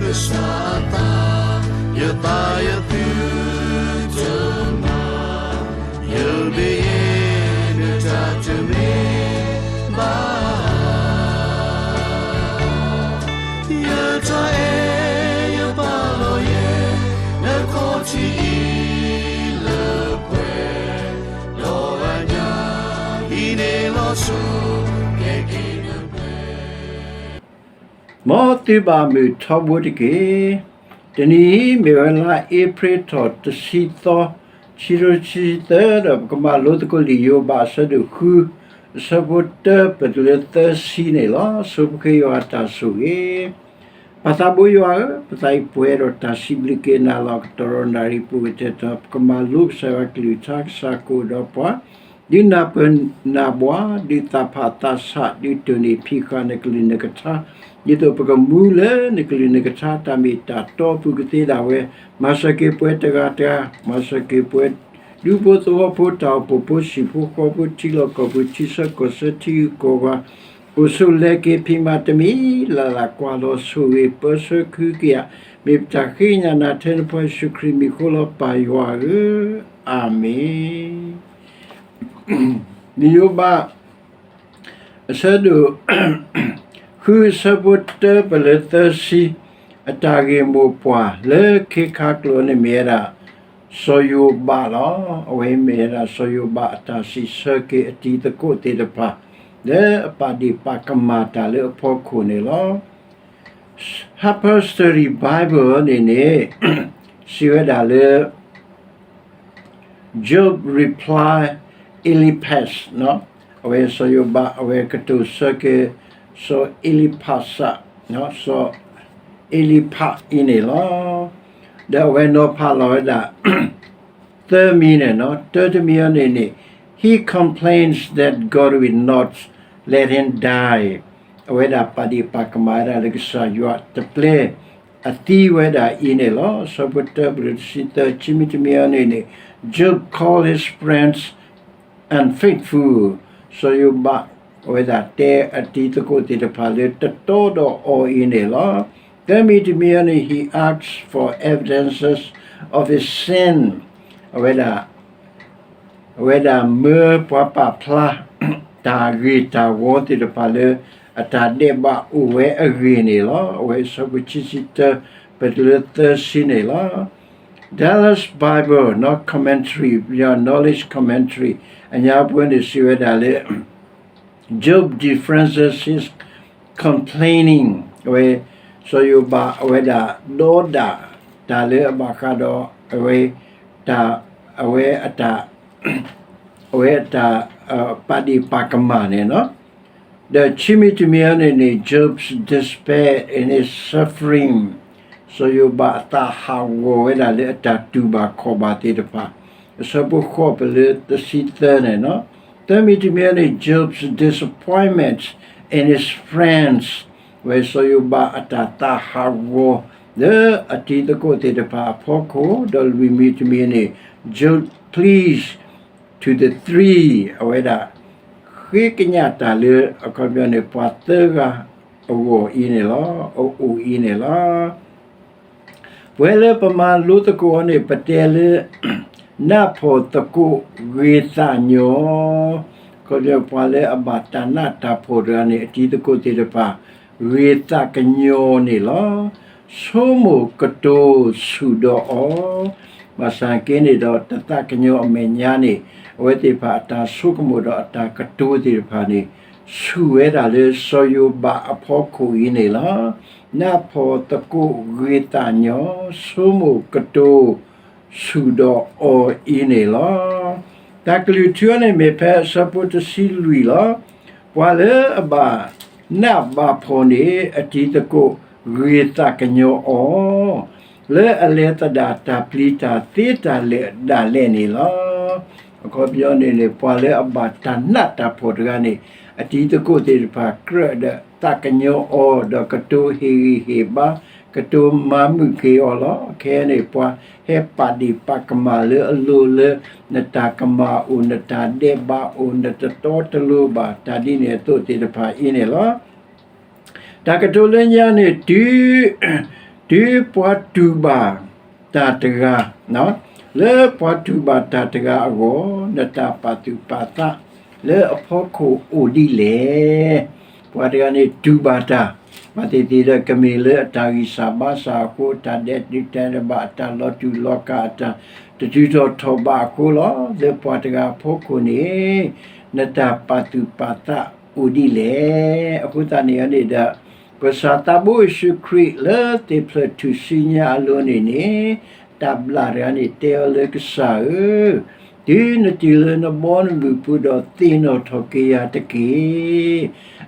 ကစၢ်အသး, ယသးယသုတမၤ, ယမ့ၢ်ယဲ နတၢ်တမ့ၢ်ဘၣ်. ယတၢ်အဲၣ်ယပာ်လီၤယဲ နခီၣ်ထံးအံၤလၢပှဲၤ, ဒီးအညၣ်အံၤန့ၣ်လီၤဆီ ကဲက့ၤနပှဲၤ မ်သုဘၣ်မုာ်ထီဘိတက့ၢ်. တနံၤအံၤ မ့ၢ်ဝဲလါအ့ဖြ့ၣ်ထီၣ်တဆံသီ, ခံကထိခံဆံသၢ ဒီးပကမၤလိသကိးလံာ်ယိၤဘးအဆၢဒိၣ်ဃု, အဆၢဖိတၢပတုၤလၢသၢဆံန့ၣ်လီၤ. ဆိပဃ့ယွၤအတၢ်ဆိၣ်ဂ့ၤ ပၢ်သးဘိယွၤဧၢ, ပသးအံၤပှဲၤဒီးတၢ်စံးဘျုးက့ၤနၤလီၤ. ကတီၢ်ဒီးနၣ်ရံၣ်ပူၤကတဲာ်တီၤ ပကမၤလိကစၢ်ယွၤအကလုၢ်ကထါ ကစၢ်ကအိၣ်ဒီးပှၤ ဒုးနၢ်ပၢၢ်နၢ်ဘှါ, ဒုးသးဖးသးဆး, ဒုးတိၢ်နီၣ်ဖံးဃာ်နကလုၢ်နကထါ, ဒ်သိးပကမူလၢနကလုၢ်နကထါ တၢ်မ့ၢ်တၢ်တီအပူၤကသ့ဒၣ်ဝဲ, မၤစၢၤက့ၤပှၤတဂၤတဂၤ, မၤစၢၤက့ၤပှၤ ဒူဖိသဝီဖိ တၢ်အိၣ်ဖှိၣ်ဖိ ဟံၣ်ဖိဃီဖိ ထံလီၢ်ကီၢ်ပူၤ ထံဆၢကီၢ်ဆၢ ထံဂုၤကီၢ်ဂၤ အိၣ်ဆူၣ်လဲၤက့ၤဖံးမၤတမံၤလၢ်လၢ် ကွၢ်လီၤဆိၣ်ဂ့ၤပၢဆှၢကဟုကယာ်, မ့ၢ်ပတၢ်ဃ့ကညးနၤထဲနဖိယ့ၣ်ၡူးခရံာ်မံၤအဃိလီၤ ပၢ်ယွၤဧၢ, အၤမ့ၣ်. လံာ်ယိၤဘး အဆၢဒိၣ်ဃု အဆၢဖိတၢပတုၤလၢသၢဆံ, အတၢ်ဂ့ၢ်မိၢ်ပှၢ်လၢခ့ခါကျိာ်န့ၣ်မ့ၢ်ဝဲဒၣ် စီၤယိၤဘးလီၤ. အဝဲမ့ၢ်ဝဲဒၣ်စီၤယိၤဘးအတၢ်စံးဆၢက့ၤအတံၤသကိးသ့ၣ်တဖၣ် လၢအပာ်ဒ့ၣ်ပာ်ကမၣ်တၢ်လၢအဖီခိၣ်န့ၣ်လီၤ. Harper's Study Bible န့ၣ်န့ၣ် စံးဝဲဒၣ်လၢ Job reply Eliphaz, အဝဲစီၤယိၤဘး အဝဲကတိၤဆၢက့ၤ စီၤအ့လံဖးး, စီၤအ့လံဖးးအံၤန့ၣ်လီၤ. ဒီးအဝဲနီၤဖးလီၤဝဲဒၣ် သၢမံၤန့ၣ်, တၢတမံၤအံၤန့ၣ်န့ၣ် he complains that God will not let him die. အဝဲဒၣ်ပာ်ဒ့ၣ်ပာ်ကမၣ်ဝဲဒၣ်လၢကစၢ်ယွၤတပျဲအသံဝဲဒၣ်အံၤန့ၣ်လီၤ. အဆၢဖိတၢပတုၤတဆံသၢ, ခံမံၤတမံၤအံၤန့ၣ်န့ၣ် Job called his friends unfaithful. စီၤယိၤဘး အဝဲဒၣ်တဲအတံၤသကိးသ့ၣ်တဖၣ်လၢတတီဒီးအီၤအံၤန့ၣ်လီၤ. သၢမံၤတမံၤအံၤန့ၣ် he asks for evidences of his sin. အဝဲဒၣ် အဝဲဒၣ်မၢပှၤပာ်ဖျါ တၢ်ဂ့ၤတၢ်ဝီသ့ၣ်တဖၣ်လၢ အတၢ်ဒဲးဘးအိၣ်ဝဲအဂ့ၢ်န့ၣ်လီၤ. အဝဲအဆၢဖိခံဆံတၢ ပတုၤလၢသၢဆံန့ၣ်လီၤ. Dallas Bible Commentary, Knowledge Commentary အညါပှဲၤန့ၣ်စံးဝဲဒၣ်လၢ Job differences his complaining, အဝဲ စီၤယိၤဘး အဝဲဒၣ်ဒီဒၣ် တၢ်လၢအဘၣ်ဃးဒီး အဝဲ တၢ် အဝဲအတၢ် အဝဲအတၢ် ပာ်ဒ့ၣ်ပာ်ကမၣ်န့ၣ်လီၤ. ဒီးခံမံၤတမံၤအံၤန့ၣ်န့ၣ် Job's despair in his suffering, စီၤယိၤဘးအသးဟးဂီၤဝဲဒၣ်လၢအတၢ်တူၢ်ဘၣ်ခီၣ်ဘၣ်သ့ၣ်တဖၣ် အဆၢဖိဃိးပတုၤလၢတဆံသၢန့ၣ်လီၤ. သၢမံၤတမံၤအံၤန့ၣ် Job's disappointment in his friends, အဝဲစီၤယိၤဘးအတၢ်သးဟးဂီၤ လၢအတံၤသကိးသ့ၣ်တဖၣ်အဖီခိၣ်, ဒီးလွံၢ်မံၤတမံၤန့ၣ် Job pleads to the three, အဝဲဒၣ် ဃ့ကညးတၢ်လၢ အခီပညီန့ၣ် ပှၤသၢဂၤအဂီၢ်အံၤန့ၣ်လီၤ, အအိၣ်အံၤန့ၣ်လီၤ. ပဝဲလၢပမၤလိသကိးအီၤန့ၣ် ပတဲလၢ နးဖှီၣ်သကိးဂ့ၤသးညီ, အခီပညီ ပှၤလၢအဘၣ်တၢ်နးတၢ်ဖှီၣ်တဂၤန့ၣ် အတံၤသကိးသ့ၣ်တဖၣ် ဂ့ၤသးကညီၤန့ၣ်လီၤ. ဆိကမိၣ်ကတိၤဆူၣ်ဒီးအီၤ, ဘၣ်ဆၣ်က့န့ၣ်ဒီး တသးကညီၤအမဲာ်ညါန့ၣ် အဝဲသ့ၣ်တဖၣ်အတၢ်ဆိကမိၣ်ဒီးအတၢ်ကတိၤသ့ၣ်တဖၣ်န့ၣ် ဆူၣ်ဝဲဒၣ်လၢစီၤယိၤဘးအဖီခိၣ်အံၤန့ၣ်လီၤ. နးဖှီၣ်သကိးဂ့ၤသးညီ, ဆိကမိၣ်ကတိၤ ဆူၣ်ဒီးအီၤအံၤန့ၣ်လီၤ. တၢ်ကလုၢ်ထူန့ၣ်မ့ၢ်ဖဲအဆၢဖိတဆံလွံၢ်လီၤ. ပှၤလၢအဘၣ်နးဘၣ်ဖှီၣ်န့ၣ် အတံၤသကိးဂ့ၤသးကညီၤအီၤ, လၢအလဲၤသဒၣ်တၢ်ပျံၤတၢ်သ့တၢ်လဲၤဒၣ်လဲာ်န့ၣ်လီၤ. အခီပညီန့ၣ်န့ၣ် ပှၤလၢအဘၣ်တၢ်နးတၢ်ဖှီၣ်တဂၤန့ၣ် အတံၤသကိးသ့ၣ်တဖၣ်ကြၢးဒီးသးကညီၤအီၤ ဒီးကတိၤဟ့ၣ်ဂံၢ်ဟ့ၣ်ဘါ ကတိၤမၤမုာ်က့ၤအီၤလီၤ. ခဲအံၤန့ၣ် ပှၤဟဲပာ်ဒ့ၣ်ပာ်ကမၣ်လၢအလိၤလၢ နတၢ်ကမၣ်အိၣ် နတၢ်ဒဲးဘးအိၣ် နတတီတလိၤဘၣ် တၢ်ဒ်န့ၣ်အသိးသ့ၣ်တဖၣ်အံၤန့ၣ်လီၤ. တၢ်ကတိၤလၢညါန့ၣ် တုၤ တုၤပှၤတူၢ်ဘၣ်တၢ်တဂၤ, လၢပှၤတူၢ်ဘၣ်တၢ်တဂၤအဂီၢ်, နတၢ်ပာ်သူၣ်ပာ်သးလၢအဖီခိၣ်အိၣ်ဒ်လဲၣ်. ပှၤတဂၤန့ၣ်တူၢ်ဘၣ်တၢ်, ဘၣ်သ့ၣ်သ့ၣ်ဒီးကမ့ၢ်လၢအတၢ်ဂံၢ်စၢ်ဘါစၢ်အဃိ, တၢ်ဒဲးတၢ်ဒဲးဘး, အတၢ်လီၤတူာ်လီၤကာ်, အတၢ်တတုၤထီၣ်ထီၣ်ဘးအဃိလီၤ. လၢပှၤတဂၤအဖီခိၣ်န့ၣ် နတၢ်ပာ်သူၣ်ပာ်သးအိၣ်ဒ်လဲၣ်. အဃိသတးန့ၣ်န့ၣ်ဒီး ပကစၢ်သးဘိယ့ၣ်ၡူးခရံာ်လၢသ့ၣ်ဖျၢၣ်ထူၣ်စုညါအလိၤန့ၣ်န့ၣ်, တၢ်ဘျၣ်တဂၤန့ၣ်တဲအီၤလၢကစၢ်ဧၢ, တုၤနတုၤလၢနဘီနမုၢ်ပူၤဒီးသ့ၣ်နီၣ်ထီၣ်က့ၤယၤတက့ၢ်.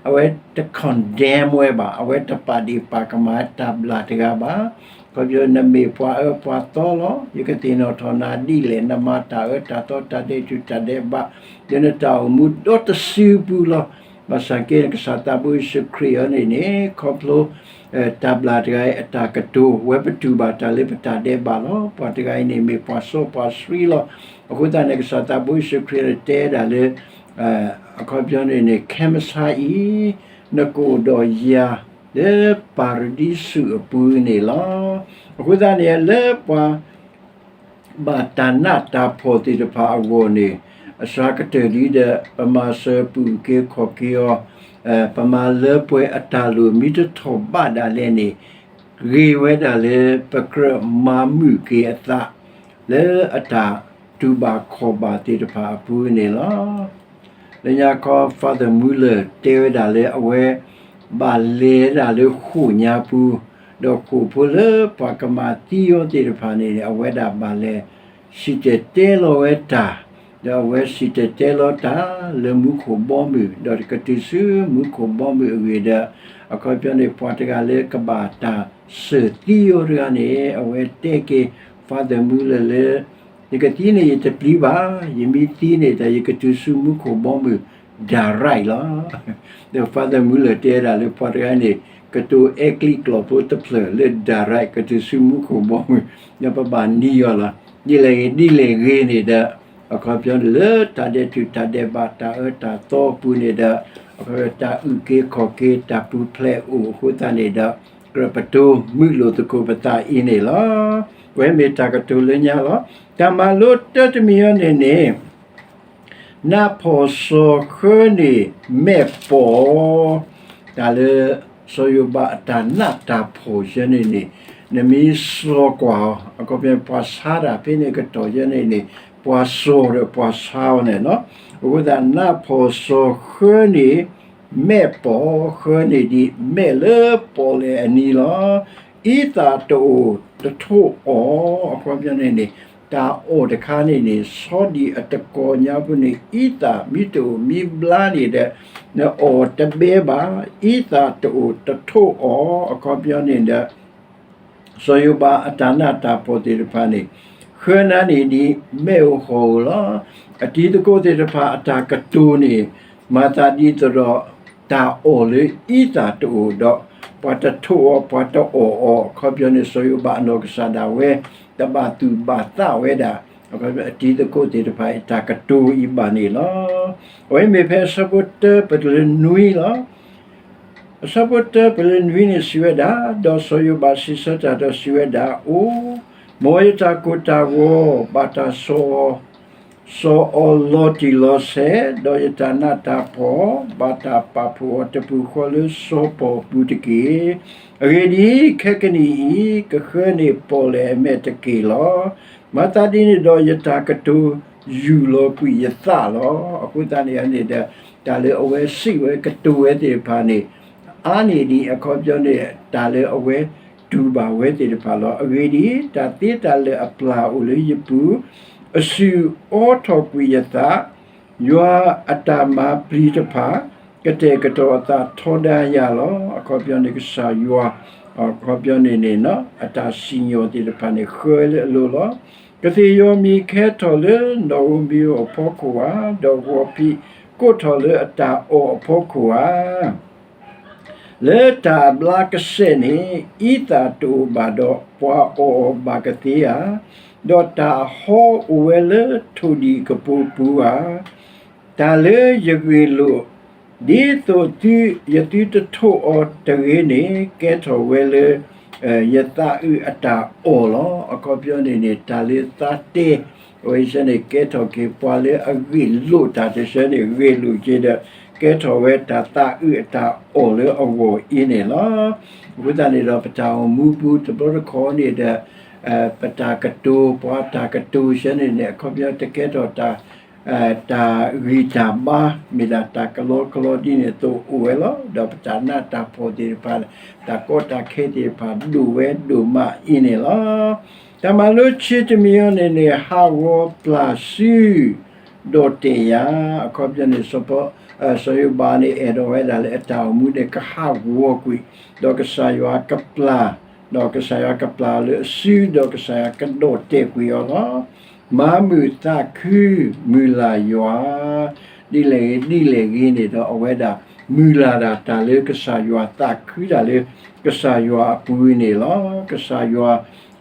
အဝဲတ condemn ဝဲဘၣ်, အဝဲတပာ်ဒ့ၣ်ပာ်ကမၣ်တၢ်ဘျၣ်တဂၤဘၣ်. ခီဖျိနမ့ၢ်ပှၤအၢပှၤသီလီၤ. ယကသ့ၣ်နီၣ်ထီၣ်နၤဒ်လဲၣ်, နမၤတၢ်အၢတၢ်သီ, တၢ်ဒဲးတူာ်တၢ်ဒဲးဘး, ဒီးနတၢ်အိၣ်မူဒီတစုပူၤလီၤ. ဘၣ်ဆၣ်က့ ကစၢ်သးဘိယ့ၣ်ၡူးခရံာ်အံၤန့ၣ်န့ၣ် ခီဖျိ တၢ်ဘျၣ်တဂၤအံၤအတၢ်ကတိၤ, ဝဲပတူၢ်ဘၣ်တၢ်လၢပတၢ်ဒဲးဘးလီၤ. ပှၤတဂၤအံၤန့ၣ်မ့ၢ်ပှၤစီပှၤဆှံလီၤ. အဃိသတးန့ၣ် ကစၢ်သးဘိယ့ၣ်ၡူးခရံာ်တဲဒၣ်လၢ အခီပညီန့ၣ်န့ၣ် ခဲမုၢ်ဆါအံၤ နကအိၣ်ဒီးယၤ လၢပၤရဒံစူးအပူၤန့ၣ်လီၤ. အဃိသတးန့ၣ် လၢပှၤ ဘၣ်တၢ်နးတၢ်ဖှီၣ်သ့ၣ်တဖၣ်အဂီၢ်န့ၣ်, အစှၤကတၢၢ်ဒ်ဒီး ပမၤစၢၤပူၤက့ၤခီၣ်က့ၤအီၤ, ပမၤလၢပှဲၤအတၢ်လိၣ်မ့ၢ်တထီၣ်ဘးဒၣ်လဲာ်န့ၣ်, ဂ့ၤဝဲဒၣ်လၢပကြၢးမၤမုာ်က့ၤအသး လၢအတၢ်တူၢ်ဘၣ်ခီၣ်ဘၣ်သ့ၣ်တဖၣ်အပူၤန့ၣ်လီၤ. လၢညါခီ Father Muller တဲဝဲဒၣ်လၢအဝဲ ဘၣ်လဲၤဒၣ်လၢဃိာ်ညါပူၤ, ဒီးဃိာ်ဖိလၢပှၤကမၤသံအီၤသ့ၣ်တဖၣ်န့ၣ် အဝဲဒၣ်ဘၣ်လဲၤ စံၣ်တဲၤတဲလီၤဝဲတၢ်, ဒီးအဝဲစံၣ်တဲၤတဲလီၤတၢ်လၢမူခိၣ်ဘီမုၢ်, ဒီးကတုၤဆူမူခိၣ်ဘီမုၢ်အဂ့ၢ်ဒီး, အခီပညီန့ၣ် ပှၤတဂၤလၢကဘၣ်တၢ်စၢၢ်သံအီၤတဂၤန့ၣ် အဝဲတဲက့ၤ Father Muller လၢ ယကသံန့ၣ်ယတပျံၤဘၣ်, ယမ့ၢ်သံန့ၣ်ဒီးယကတုၤဆူမူခိၣ်ဘီမုၢ် direct လီၤ. ဒီး Father Muller တဲဒၣ်လၢပှၤတဂၤန့ၣ် ကတိၤအဲကျံးကျိာ်ဖိတဖျၢၣ်လၢ direct ကတုၤဆူမူခိၣ်ဘီမုၢ်, ဒီးပဘၣ်နံၤအီၤလီၤ. ဒ်လဲၣ်ဂ့ၤ ဒ်လဲၣ်ဂ့ၤန့ၣ်ဒီး, အခီပညီန့ၣ်လၢတၢ်ဒဲးတူာ်တၢ်ဒဲးဘး တၢ်အၢတၢ်သီအပူၤန့ၣ်ဒီး, အခီပညီတၢ်အုၣ်က့ၤခီၣ်က့ၤ တၢ်ပူၤဖျဲးအိၣ်အဃိသတးန့ၣ်ဒီး, ကြၢးပတိၢ်မုာ်လိာ်သကိးပသးအံၤန့ၣ်လီၤ. အဝဲမ့ၢ်တၢ်ကတိၤလၢညါလီၤ. တၢ်မၤလိတၢတမံၤအံၤန့ၣ်န့ၣ် နးဖှီၣ်စီၤဃၢန့ၢ်မဲာ်ပိာ်, တၢ်လၢ စီၤယိၤဘးအတၢ်နးတၢ်ဖှီၣ်ယဲန့ၣ်န့ၣ်, နမ့ၢ်စီၤကွၢ်အီၤ, အခီပညီပှၤဆါတၢ်ဖဲန့ၣ်ကတီၢ်ယဲန့ၣ်န့ၣ်, ပှၤစီၤဒီးပှၤဆါအီၤန့ၣ်လီၤ. အဃိသတး နးဖှီၣ်စီၤဃၢန့ၢ်မဲာ်ပိာ်, ဃၢန့ၢ်ဒံးမဲာ်လၢပိာ်လဲၣ်အနံၤလီၤ. အံသၣ်တအိၣ်တထိးအီၣ်, အခီပညီန့ၣ်န့ၣ်, တၢ်အီၣ်တခါန့ၣ်န့ၣ် ဆီဒံၣ်အတကိးညါပူၤန့ၣ် အံသၣ်မ့ၢ်တအိၣ်မ့ၢ်ဘျါန့ၣ်ဒီး, နအီၣ်တဘဲဘၣ်, အံသၣ်တအိၣ်တထိးအီၣ်, အခီပညီန့ၣ်ဒီး စီၤယိၤဘးအတၢ်နးတၢ်ဖှီၣ်သ့ၣ်တဖၣ်န့ၣ်, ဃၢနၤန့ၣ်ဒ်မဲာ်အိၣ်ဟီၣ်အိၣ်လီၤ. အတံၤသကိးသ့ၣ်တဖၣ်အတၢ်ကတိၤန့ၣ်, မၤသးဒ်သိးဒီး တၢ်အီၣ်လၢအံသၣ်တအိၣ်ဒီး, ပှၤတထိးအီၣ် ပှၤတအီၣ်အီၤ, အခီပညီန့ၣ် စီၤယိၤဘးအနီၢ်ကစၢ်ဒၣ်ဝဲ တဘၣ်သူၣ်ဘၣ်သးဝဲဒၣ် အတံၤသကိးသ့ၣ်တဖၣ်အတၢ်ကတိၤအံၤဘၣ်န့ၣ်လီၤ. အဝဲမ့ၢ်ဖဲအဆၢဖိတၢပတုၤလၢနွံလီၤ. အဆၢဖိတၢပတုၤလၢနွံန့ၣ်စံးဝဲဒၣ်, ဒီးစီၤယိၤဘးစံးဆၢတၢ်ဒီးစံးဝဲဒၣ်, အိ, မ်ယတၢ်ကိၢ်တၢ်ဂီၤ ဘၣ်တၢ်စီၣ်အီၤလီၤတံၢ်လီၤဆဲး, ဒီးယတၢ်နးတၢ်ဖှီၣ် ဘၣ်တၢ်ပာ်ဖှိၣ်အီၤတပူၤဃီလၢစီၤပီၣ်အပူၤတက့ၢ်. အဂ့ၢ်ဒ်အံၤ, ခဲကနံၣ်အံၤ ကဃၢန့ၢ်ပိာ်လဲၣ်အမဲာ်တက့ၢ်လီၤ. မၤသးဒ်န့ၣ်ဒီး ယတၢ်ကတိၤယူၢ်လီၤကွံာ်ယသးလီၤ. အဃိသတးန့ၣ်န့ၣ်ဒီး, တၢ်လၢအဝဲစံးဝဲကတိၤဝဲသ့ၣ်တဖၣ်န့ၣ်, အါန့ၢ်ဒံးအခီပညီန့ၣ် တၢ်လၢအဝဲတူၢ်ဘၣ်ဝဲသ့ၣ်တဖၣ်လီၤ. အဂ့ၢ်ဒ်အံၤ, တၢ်သ့တၢ်လၢာ်အပျၢ်အိၣ်လၢယပူၤ, အစုၣ်အိးထီၣ်ကွံာ်ယသး, ယွၤအတၢ်မၤပျံၤတဖၣ် ကတဲာ်ကတီၤအသးထီဒါယၤလီၤ. အခီပညီန့ၣ်ကစၢ်ယွၤ, အခီပညီန့ၣ်န့ၣ် အတၢ်စံၣ်ညီၣ်သ့ၣ်တဖၣ်န့ၣ် ဃၢလၢအလိၤလီၤ. ကသ့ၣ်ယီၤမံၤကဲထီၣ်လၢနီၣ်ဧိၤမံၤဧိၤအဖီခိၣ်ဧါ, ဒီးဂီၤဖံးကိးထီၣ်လၢအတၢ်အီၣ်အဖီခိၣ်ဧါ. လၢတၢ်အဘျါကစဲာ်န့ၣ် အံသၣ်တအိၣ်ဘၣ်ဒီး ပှၤအီၣ်အီၤဘၣ်ကသ့ဧါ. ဒီးတၢ်အဟီအိၣ်ဝဲလၢထိၣ်ဒံၣ်ကပိာ်ပူၤဧါ. တၢ်လၢယဂ့ၢ်လိာ် ဒ်သိးသုယသုတထိးအီၤတဂ့ၤန့ၣ် ကဲထီၣ်ဝဲလၢ ယသးအုးအတၢ်အီၣ်လီၤ. အခီပညီန့ၣ်န့ၣ် တၢ်လၢသးတဲ အဝဲဆၢန့ၣ် ကဲထီၣ်က့ၤပှၤလၢအဂ့ၢ်လိာ်တၢ်တဆၢန့ၣ် ဂ့ၢ်လိာ်က့ၤဒီး ကဲထီၣ်ဝဲတၢ်သးအုးအတၢ်အီၣ်လၢအဂီၢ်အံၤန့ၣ်လီၤ. အဃိသတးန့ၣ်ဒီး ပတၢ်အိၣ်မူပူၤတဘျီတခီၣ်န့ၣ်ဒီး ပတၢ်ကတိၤ ပှၤတၢ်ကတိၤဆၢန့ၣ်န့ၣ် အခီပညီတကဲထီၣ်တၢ် တၢ်ဂံၢ်တၢ်ဘါ မ့ၢ်ဒၣ်တၢ်ကလီကလီဒ်န့ၣ်အသိးအိၣ်ဝဲလီၤ. ဒီးပတၢ်နးတၢ်ဖှီၣ်သ့ၣ်တဖၣ် တၢ်ကီတၢ်ခဲသ့ၣ်တဖၣ်ဒိၣ်ဝဲဒိၣ်မးအံၤန့ၣ်လီၤ. တၢ်မၤလိခံတမံၤအံၤန့ၣ်န့ၣ် ဟးဂီၤပျၢ်စု ဒီးတဲာ်ယၤ, အခီပညီန့ၣ် စီၤပီ စီၤယိၤဘးန့ၣ် အဲၣ်ဒိးဝဲဒၣ်လၢအတၢ်အိၣ်မူန့ၣ် ကဟးဂီၤကွံာ် ဒီးကစၢ်ယွၤကပျၢ် ဒီးကစၢ်ယွၤကပျၢ်အီၤလၢအစု ဒီးကစၢ်ယွၤကဒီၣ်တဲာ်ကွံာ်အီၤလီၤ. မၤမုာ်သးခု မုၢ်လၢ်ယွၤ ဒ်လဲၣ်ဂ့ၤဒ်လဲၣ်ဂ့ၤန့ၣ်ဒီး အဝဲဒၣ်မုၢ်လၢ်ဒၣ်တၢ်လၢကစၢ်ယွၤ သးခုတၢ်လၢ ကစၢ်ယွၤအပူၤန့ၣ်လီၤ. ကစၢ်ယွၤ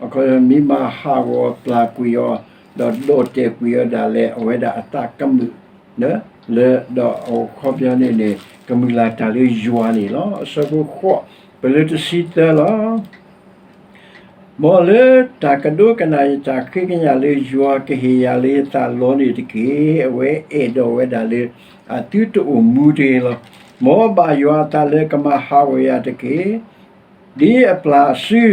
အခီပညီမ့ၢ်မၤဟးဂီၤပျၢ်ကွံာ်အီၤ ဒီးဒီၣ်တဲာ်ကွံာ်အီၤဒၣ်လဲာ် အဝဲဒၣ်အသးကမုာ် လၢ ဒီးအခီပညီန့ၣ်န့ၣ် ကမုၢ်လၢ်တၢ်လၢယွၤန့ၣ်လီၤ. အဆၢဖိဃိး ပလၢတဆံသၢလီၤ. မ်လၢတၢ်ကဒိကနၣ်ယတၢ်ဃ့ကညးလၢယွၤကဟ့ၣ်ယၤလၢယသးလီန့ၣ်တက့ၢ်. အဝဲအဲၣ်ဒိးဝဲဒၣ်လၢ အသုတအိၣ်မူတဂ့ၤလီၤ. မ်ဘၣ်ယွၤအသးလၢကမၤဟးဂီၤယၤတက့ၢ်. ဒ်အပျၢ်အစု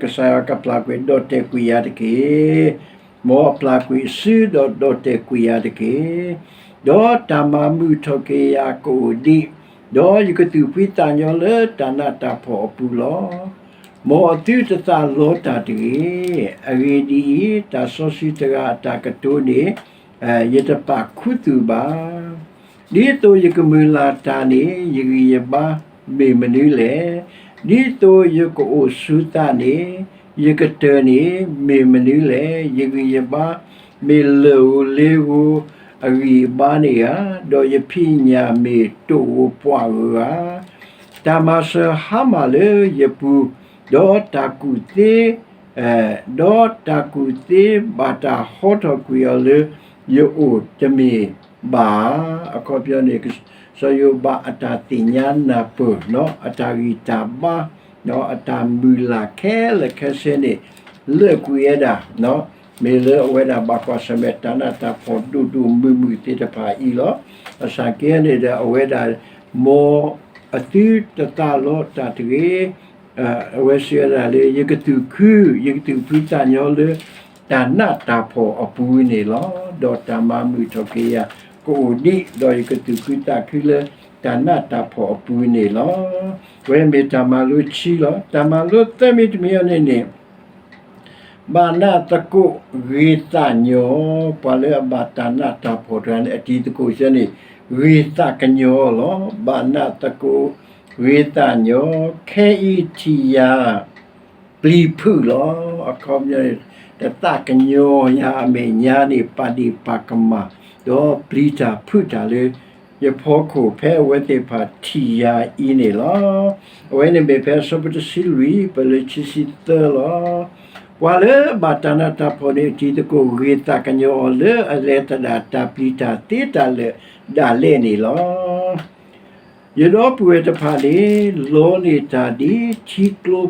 ကစၢ်ယွၤကပျၢ်ကွံာ်ဒီၣ်တဲာ်ကွံာ်ယၤတက့ၢ်. မ်အပျၢ်ကွံာ်အစုဒီးဒီၣ်တဲာ်ကွံာ်ယၤတက့ၢ်. ဒီးတၢ်မၤမုာ်ထီၣ်က့ၤယၤကအိၣ်ဒံး, ဒီးယကသူၣ်ဖှံသးညီလၢတၢ်နးတၢ်ဖှီၣ်အပူၤလီၤ. မ်အသုတသးလီတၢ်တဂ့ၤ. အဂ့ၢ်ဒ်အံၤ, တၢ်စီဆှံတဂၤအတၢ်ကတိၤန့ၣ် ယတပာ်ခူသူၣ်ဘၣ်. ဒ်သိးယကမုၢ်လၢ်တၢ်န့ၣ် ယဂံၢ်ယဘါမ့ၢ်မနုၤလဲၣ်. ဒ်သိးယကအိၣ်ဆူသးန့ၣ် ယကတၢၢ်န့ၣ်မ့ၢ်မနုၤလဲၣ်. ယဂံၢ်ယဘါမ့ၢ်လၢၢ်ဧိၤလ့ဧိၤအဂံၢ်အဘါန့ၣ်ဧါ, ဒီးယဖံးညၣ်မ့ၢ်တိၢ်ဧိၤပှၢ်ဧိၤဧါ. တၢ်မၤစၢၤဟါမၢ်လၢယပူၤ, ဒီးတၢ်ကူၣ်သ့ ဒီးတၢ်ကူၣ်သ့ဘၣ်တၢ်ဟီထီၣ်ကွံာ်အီၤလၢယအိၣ်တမ့ၢ်ဘၣ်ဧါ. အခီပညီန့ၣ် စီၤယိၤဘးအတၢ်သ့ၣ်ညါနၢ်ပၢၢ် အတၢ်ဂံၢ်တၢ်ဘါ အတၢ်မုၢ်လၢ်ခဲလၢာ်ခဲဆ့န့ၣ် လၢာ်ကွံာ်ဝဲဒၣ် မ့ၢ်လၢအဝဲဒၣ်ဘၣ်ကွၢ်ဆၢၣ်မဲာ်တၢ်နးတၢ်ဖှီၣ်ဒိၣ်ဒိၣ်မုၢ်မုၢ်သ့ၣ်တဖၣ်အံၤလီၤ. ဘၣ်ဆၣ်က့န့ၣ်ဒီး အဝဲဒၣ် မ်အသုတသးလီတၢ်တဂ့ၤ. အဝဲစံးဝဲဒၣ်လၢ ယကသူၣ်ခု ယကသူၣ်ဖှံသးညီလၢ တၢ်နးတၢ်ဖှီၣ်အပူၤန့ၣ်လီၤ. ဒီးတၢ်မၤမုာ်ထီၣ်က့ၤယၤကအိၣ်ဒံး, ဒီးယကသူၣ်ခုသးခုလၢတၢ်နးတၢ်ဖှီၣ်အပူၤန့ၣ်လီၤ. အဝဲမ့ၢ်တၢ်မၤလိခံလီၤ. တၢ်မၤလိသၢမံၤတမံၤအံၤန့ၣ်န့ၣ် ဘၣ်နးသကိးဂ့ၤသးကညီၤ, ပှၤလၢအဘၣ်တၢ်နးတၢ်ဖှီၣ်တဂၤန့ၣ် အတံၤသကိးဆၢန့ၣ် ဂ့ၤသးကညီၤလီၤ. ဘၣ်နးသကိးဂ့ၤသးကညီၤ, ခဲအံၤထံၣ်ယၤ ပျံၤဖုးလီၤ. အခီပညီန့ၣ် တသးကညီၤယၤအမဲာ်ညါန့ၣ် ပာ်ဒ့ၣ်ပာ်ကမၣ်, ဒီးပျံၤတၢ်ဖုးတၢ်လၢ ယဖီခိၣ်ဖဲအဝဲသ့ၣ်တဖၣ်ထံၣ်ယၤအံၤန့ၣ်လီၤ. အဝဲန့ၣ်မ့ၢ်ဖဲအဆၢဖိတဆံလွံၢ် ပလၢခံဆံသၢလီၤ. ပှၤလၢအဘၣ်တၢ်နးတၢ်ဖှီၣ်န့ၣ် အတံၤသကိးဂ့ၤသးကညီၤအီၤလၢအလဲၤသဒၣ်တၢ်ပျံၤတၢ်သ့တၢ်လၢာ်ဒၣ်လဲာ်န့ၣ်လီၤ. ယဒီပုၢ်ဝဲၢ်တဖၣ်န့ၣ် လီန့ၢ်တၢ်ဒ်ထံကျိ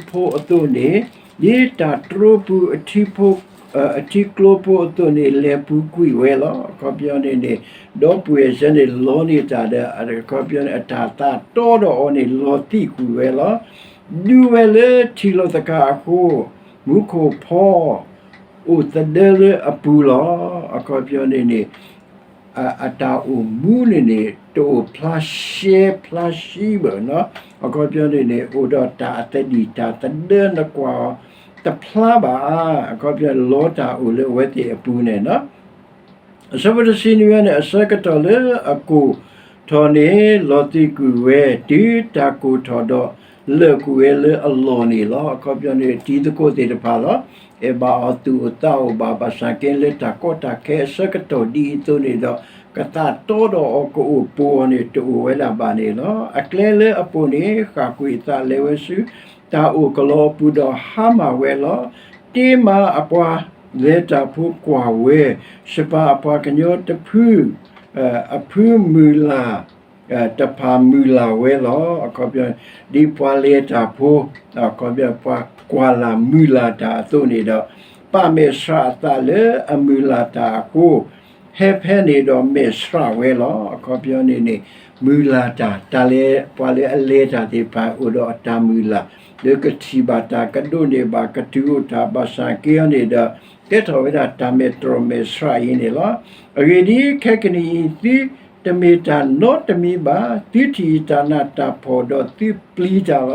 ဖိအသိးန့ၣ်, ဒ်တၢ်တြိပူၤအထံဖိ, အထံကျိဖိအသိးန့ၣ် လဲၤပူၤကွံာ်ဝဲလီၤ. အခီပညီန့ၣ်န့ၣ် ဒီပုၢ်ဝဲၢ်ဆၢန့ၣ် လီန့ၢ်တၢ်ဒီး အခီပညီန့ၣ် အတၢ်သးတီဒီးအီၤန့ၣ် လီၤသံာ်ကွံာ်ဝဲလီၤ. ဒူဝဲလၢထံလီၤသကၤအဃိ, မူခိၣ်ဖီ အိၣ်သဒၢလၢအပူၤလီၤ. အခီပညီန့ၣ်န့ၣ် အတၢ်အိၣ်မူန့ၣ်န့ၣ် တအိၣ်ဖျါရှဲဖျါရှံဘၣ်နီၤ. အခီပညီန့ၣ်န့ၣ် အိၣ်ဒီးတၢ်အသဒံၣ်တၢ်သဒၢနကွၢ်အီၤတဖျါဘၣ်. အခီပညီ လီတၢ်အိၣ်လၢအဝဲသ့ၣ်အပူၤန့ၣ်နီၤ. အဆၢဖိတဆံနွံန့ၣ် အဆၢကတီၢ်လၢအကိၢ်ထီၣ်န့ၣ် လီၤသံာ်ကွံာ်ဝဲ တုၤတၢ်ကိၢ်ထီၣ်ဒီး လၢာ်ကွံာ်ဝဲလၢအလီၢ်န့ၣ်လီၤ. အခီပညီန့ၣ် တံၤသကိးသ့ၣ်တဖၣ်လီၤ. အဲၣ်ဘၣ်အီၤသူၣ်အိၣ်သးအိၣ်ဘၣ် ဘၣ်ဆၣ်က့လၢတၢ်ကီတၢ်ခဲအဆၢကတီၢ်ဒ်အံၤအသိးန့ၣ်ဒီး ကသးတီဒီးအီၤကအိၣ်ပိာ်အီၤန့ၣ် တအိၣ်ဝဲဒၣ်ဘၣ်န့ၣ်လီၤ. အကျဲလၢအပိာ်န့ၣ် ဃၣ်ကွံာ်အသးလဲၤဝဲဆူ တၢ်အိၣ်ကလီအပူၤဒီးဟါမၢ်ဝဲလီၤ. တ့မးအပှၤ လဲၤတၢ်ဖိကွၢ်ဝဲ, စပၤအပှၤကညီတဖု အဖုမုၢ်လၢ် တဖၣ်မုၢ်လၢ်ဝဲလီၤ. အခီပညီ ဒ်ပှၤလဲၤတၢ်ဖိ အခီပညီ ပှၤကွၢ်လၢ်မုၢ်လၢ်တၢ်အသိးန့ၣ်ဒီး ပာ်မဲာ်ဆှးအသးလၢအမုၢ်လၢ်တၢ်အဃိ ဟဲဖဲန့ၣ်ဒီးမဲာ်ဆှးဝဲလီၤ. အခီပညီန့ၣ်န့ၣ် မုၢ်လၢ်တၢ် တၢ်လဲၤ ပှၤလၢအလဲၤတၢ်သ့ၣ်တဖၣ်အိၣ်ဒီးအတၢ်မုၢ်လၢ် လၢကထံၣ်ဘၣ်တၢ် ကဒိးန့ၢ်ဘၣ် ကတုၤအိၣ်တၢ် ဘၣ်ဆၣ်က့အီၤန့ၣ်ဒီး ကဲထီၣ်ဝဲဒၣ်တၢ်မဲာ်တြီမဲာ်ဆှးအံၤန့ၣ်လီၤ. အဂ့ၢ်ဒ်အံၤ, ခဲကနံၣ်အံၤ သုတမ့ၢ်တၢ်နီတမံၤဘၣ်. သုထံၣ်တၢ်နးတၢ်ဖှီၣ်ဒီးသုပျံၤတၢ်လီၤ.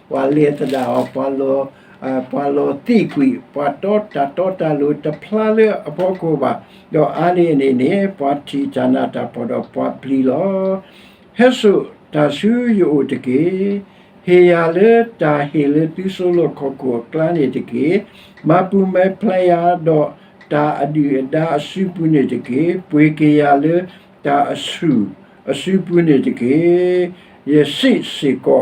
ပှၤလဲၤသဒၣ်အီၤ ပှၤလီၤသံးကွံာ် ပှၤတီတၢ်တီတၢ်လိၤတဖျါလၢအဖီခိၣ်ဘၣ်. ဒီးအါန့ၢ်န့ၣ်န့ၣ် ပှၤထံၣ်တၢ်နးတၢ်ဖှီၣ်ဒီးပှၤပျံၤလီၤ. ဟဲစိာ်တၢ်ဆူယအိၣ်တက့ၢ်. ဟ့ၣ်ယၤလၢတၢ်ဟ့ၣ်လၢသုစီၤလီၢ်ခီၣ်ခိၣ်အကျါန့ၣ်တက့ၢ်. မၤပူၤမၤဖျဲးယၤဒီးတၢ်အဒုၣ်အဒါအစုပူၤန့ၣ်တက့ၢ်. ပှ့ၤက့ၤယၤလၢတၢ်အဆူၣ်အစုပူၤန့ၣ်တက့ၢ်. ယစံးစ့ၢ်ကီးဧါ.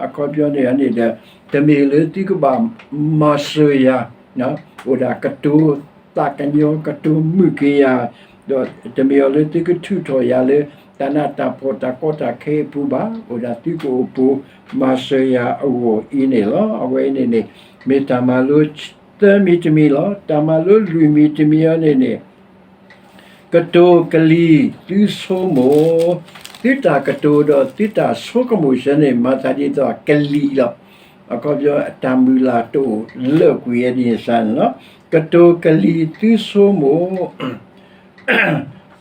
အခီပညီန့ၣ်န့ၣ်ဒီး တမ့ၢ်လၢသုကဘၣ်မၤစၢၤယၤ အိၣ်ဒၣ်ကတိၤ သးကညီၤ ကတိၤမုာ်က့ၤယၤ, ဒီးတမ့ၢ်အီၤလၢသုကထုးထီၣ်ယၤလၢ တၢ်နးတၢ်ဖှီၣ်တၢ်ကီတၢ်ခဲအပူၤဘၣ်. အိၣ်ဒၣ်သုကအိၣ်ပိာ်မၤစၢၤယၤအဂီၢ်အံၤန့ၣ်လီၤ. အဝဲအံၤန့ၣ်န့ၣ် မ့ၢ်တၢ်မၤလိသၢမံၤတမံၤလီၤ. တၢ်မၤလိလွံၢ်မံၤတမံၤအံၤန့ၣ်န့ၣ် ကတိၤကလံၤသုဆိကမိၣ်, သုတၢ်ကတိၤဒီးသုတၢ်ဆိကမိၣ်ဆၢန့ၣ် မၤသးဒ်သိးကလံၤလီၤ. အခီပညီ အတၢ်မုၢ်လၢ်တအိၣ်လၢာ်ကွံာ်ဝဲဒ်န့ၣ်စ့ၢ်န့ၣ်လီၤ. ကတိၤကလံၤသုဆိကမိၣ်,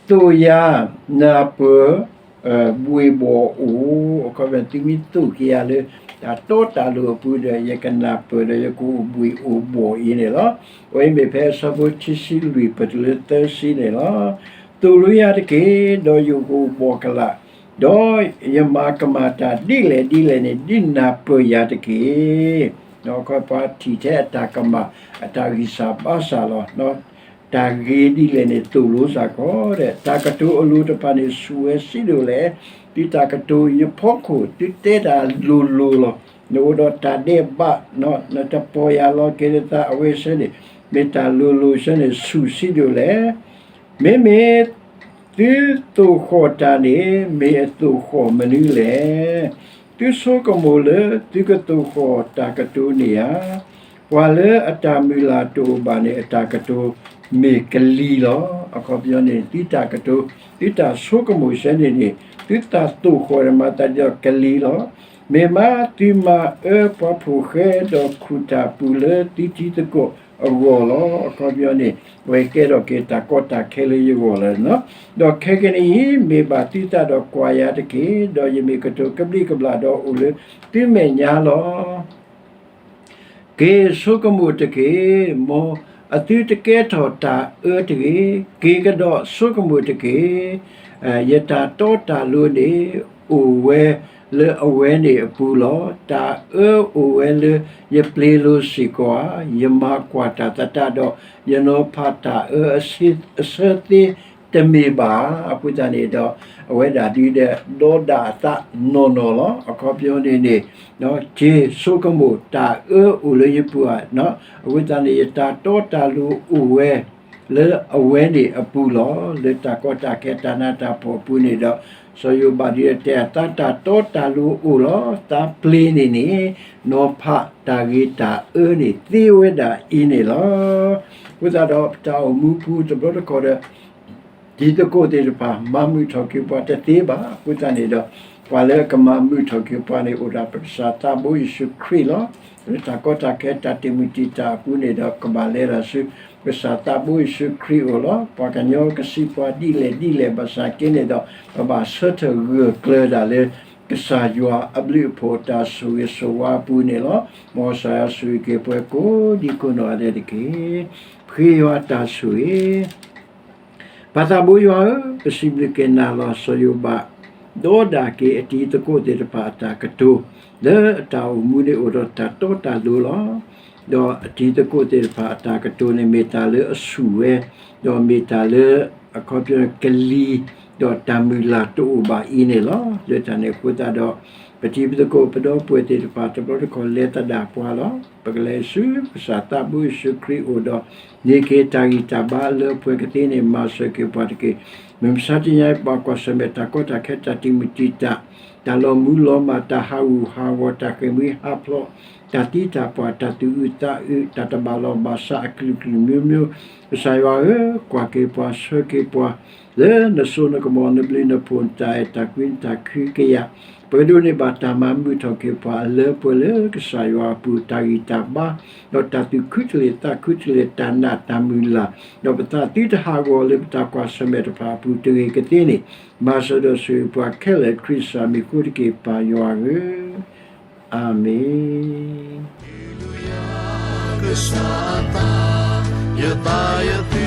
သိၣ်ယၤနၢ်ပၢၢ် ဘှ့ၣ်ဘှီၣ်အိၣ်, အခီပညီ သုမ့ၢ်သိၣ်က့ၤယၤလၢ တၢ်တီတၢ်လိၤအပူၤဒီး ယကနၢ်ပၢၢ်ဒီးယကအိၣ်ဘှ့ၣ်အိၣ်ဘှီၣ်အံၤန့ၣ်လီၤ. အဝဲအံၤမ့ၢ်ဖဲအဆၢဖိခံဆံလွံၢ် ပတုၤလၢသၢဆံန့ၣ်လီၤ. သိၣ်လိယၤတက့ၢ်, ဒီးယကအိၣ်ဘှီၣ်ကလာ်, ဒီးယမၤကမၣ်တၢ်ဒ်လဲၣ်ဒ်လဲၣ်န့ၣ် ဒုးနၢ်ပၢၢ်ယၤတက့ၢ်. အခီပညီ ပှၤထံၣ်ထဲအတၢ်ကမၣ် အတၢ်ဂံၢ်စၢ်ဘါစၢ်လီၤ. တၢ်ဂ့ၤဒ်လဲၣ်န့ၣ် သိၣ်လိစ့ၢ်ကီးဒီး တၢ်ကတိၤအလိၤတဖၣ်န့ၣ် ဆူၣ်ဝဲဆံးဒိၣ်လဲၣ်. သုတၢ်ကတိၤယဖီခိၣ် သုတဲတၢ်လိၤလိၤလီၤ. နအိၣ်ဒီးတၢ်ဒဲးဘး နတပီၢ်ယၢ်လီၤက့ၤနသး အဝဲဆၢန့ၣ် မ့ၢ်တၢ်လိၤလိၤဆၢန့ၣ် ဆူၣ်ဆံးဒိၣ်လဲၣ်. မ့မ့ၢ်သုသိၣ်ဃီၣ်တၢ်န့ၣ် မ့ၢ်အသိၣ်ဃီၣ်မနုၤလဲၣ်. သုဆိကမိၣ်လၢသုကသိၣ်ဃီၣ်တၢ်ကတိၤန့ၣ်ဧါ. ပှၤလၢအတၢ်မုၢ်လၢ်တအိၣ်ဘၣ်န့ၣ် အတၢ်ကတိၤမ့ၢ်ကလံၤလီၤ. အခီပညီန့ၣ် သုတၢ်ကတိၤ သုတၢ်ဆိကမိၣ်ဆၢန့ၣ်န့ၣ် သုတၢ်သိၣ်ဃီၣ်န့ၣ် မၤသးဒ်သိးကလံၤလီၤ. မ့ၢ်မးသုမၤအၢပှၤဖိၣ်ဃဲဒီးခူၣ်တၢ်ပူၤလၢသုတံၤသကိးအဂီၢ်လီၤ. အခီပညီန့ၣ် အဝဲကဲထီၣ်က့ၤတၢ်ကီတၢ်ခဲလၢယဂီၢ်လီၤ. ဒီးခဲကနံၣ်အံၤ မ့ၢ်ဘၣ်သုသးဒီးကွၢ်ယၤတက့ၢ်. ဒီးယမ့ၢ်ကတိၤကဘျံးကဘျၣ်ဒီးအိၣ်လၢသုမဲာ်ညါလီၤ. က့ၤဆိကမိၣ်တက့ၢ်, မ်အသုတကဲထီၣ်တၢ်အၢတဂ့ၤ. က့ၤကဒီးဆိကမိၣ်တက့ၢ်. ယတၢ်တီတၢ်လိၤန့ၣ် အိၣ်ဝဲလၢအဝဲန့ၣ်အပူၤလီၤ. တၢ်အၢအိၣ်ဝဲလၢယပျ့ၤလိၤစ့ၢ်ကီးဧါ. ယမၤကွၢ်တၢ်သတးဒီး ယနီၤဖးတၢ်အၢအဆၢသ့တမ့ၢ်ဘၣ်. အဃိသတးန့ၣ်ဒီး အဝဲဒၣ်ဒုးဒီး ဒီဒၣ်အသးနီၢ်နီၢ်လီၤ. အခီပညီန့ၣ်န့ၣ် က့ၤဆိကမိၣ်တၢ်အၢအိၣ်လၢယပူၤဧါ. အဃိသတးန့ၣ် ယတၢ်တီတၢ်လိၤအိၣ်ဝဲ လၢအဝဲန့ၣ်အပူၤလီၤ. လၢတၢ်ကီတၢ်ခဲတၢ်နးတၢ်ဖှီၣ်အပူၤန့ၣ်ဒီး စီၤယိၤဘးဒုးတဲအသး တၢ်တီတၢ်လိၤအိၣ်လီၤ. သးပျ့ၤန့ၣ်န့ၣ် နီၤဖးတၢ်ဂ့ၤတၢ်အၢန့ၣ်သ့ဝဲဒၣ်အံၤန့ၣ်လီၤ. အဃိသတးဒီး ပတၢ်အိၣ်မူပူၤတဘျီတခီၣ်ဒီး တံၤသကိးသ့ၣ်တဖၣ် မၤမုာ်ထီၣ်က့ၤပှၤတသ့ဘၣ်. အဃိသတးန့ၣ်ဒီး ပှၤလၢအကမၤမုာ်ထီၣ်က့ၤပှၤန့ၣ် အိၣ်ဒၣ်ပကစၢ်သးဘိယ့ၣ်ၡူးခရံာ်လီၤ. လၢတၢ်ကီတၢ်ခဲတၢ်တံာ်မုၢ်တံာ်တာ်အပူၤန့ၣ်ဒီး ကဘၣ်လဲၤဒၣ်ဆူ ကစၢ်သးဘိယ့ၣ်ၡူးခရံာ်အအိၣ်လီၤ. ပှၤကညီကစံးပှၤဒ်လဲၣ်ဒ်လဲၣ်ဘၣ်ဆၣ်က့န့ၣ်ဒီး ပဘၣ်ဆၢထၢၣ်ဂၢၢ်ကျၢၤဒၣ်လၢ ကစၢ်ယွၤအဘျုးအဖှိၣ်တၢ်ဆိၣ်ဂ့ၤဆိၣ်ဝါအပူၤန့ၣ်လီၤ. မ်ကစၢ်ယွၤဆိၣ်ဂ့ၤက့ၤပှၤကိးဒံကိးနီၢ်ဂၤဒဲးတက့ၢ်. ပဃ့ယွၤတၢ်ဆိၣ်ဂ့ၤ ပၢ်သးဘိယွၤဧၢ, ပစံးဘျုးက့ၤနၤလီၤ. စီၤယိၤဘး ဒီဒၣ်က့ၤအတံၤသကိးသ့ၣ်တဖၣ်အတၢ်ကတိၤ လၢအတၢ်အိၣ်မူန့ၣ်အိၣ်ဒီးတၢ်တီတၢ်လိၤလီၤ. ဒီးအတံၤသကိးသ့ၣ်တဖၣ်အတၢ်ကတိၤန့ၣ် မ့ၢ်တၢ်လၢအဆူၣ်ဝဲ, ဒီးမ့ၢ်တၢ်လၢအခီပညီကလံၤ, ဒီးတၢ်မုၢ်လၢ်တအိၣ်ဘၣ်အံၤန့ၣ်လီၤ. လၢတၢ်န့ၣ်အဃိသတးဒီး ပတံၤသကိးပဒီပုၢ်ဝဲၢ်သ့ၣ်တဖၣ် တဘျီတခီၣ်လဲၤသဒၣ်ပှၤလီၤ. ပကလဲၤဆူကစၢ်သးဘိယ့ၣ်ၡူးခရံာ်အအိၣ်ဒီး န့ၢ်က့ၤတၢ်ဂံၢ်တၢ်ဘါလၢပှဲၤကသ့န့ၣ် မၤစၢၤက့ၤပှၤတက့ၢ်. မုၢ်မဆါတနံၤအံၤ ပကွၢ်ဆၢၣ်မဲာ်တၢ်ကီတၢ်ခဲ တၢ်တံာ်မုၢ်တံာ်တာ်, တၢ်လီၤမုၢ်လီၤမၢ်, တၢ်ဟးဂူာ်ဟးဂီၤ, တၢ်ဃ့ၢ်မှံဟးဖျိး, တၢ်သံတၢ်ပှၢ်, တၢ်သူၣ်အုးသးအုး, တၢ်တဘၣ်လီၢ်ဘၣ်စးအကလုာ်ကလုာ်မျိုးမျိုး, ကစၢ်ယွၤဧၢ, ကွၢ်က့ၤပှၤ, ဆှၢက့ၤပှၤ လၢနစိနကမီၤ နဘျုးနဖှိၣ် နတၢ်အဲၣ်တၢ်ကွံ နတၢ်ခုကယာ်, ပကဒိးန့ၢ်ဘၣ်တၢ်မၤမုာ်ထီၣ်က့ၤပှၤ အလၢပှဲၤလၢကစၢ်ယွၤအပူၤ တၢ်ဂံၢ်တၢ်ဘါ, ဒီးတၢ်သူၣ်ခုတလဲၤသးခုတလဲၤ တၢ်နာ်တၢ်မုၢ်လၢ်, ဒီးပသးသံတဟးဂီၤလၢပတၢ်ကွၢ်ဆၢၣ်မဲာ်တဖၣ်အပူၤတဂ့ၤကသ့န့ၣ်, မၤစၢၤဒီးဆိၣ်ဂ့ၤပှၤခဲလၢာ် ခရံာ်ကစၢ်မံၤအဃိတက့ၢ် ပၢ်ယွၤဧၢ, အၤမ့ၣ်. ကစၢ်အသး, ယသးယသ့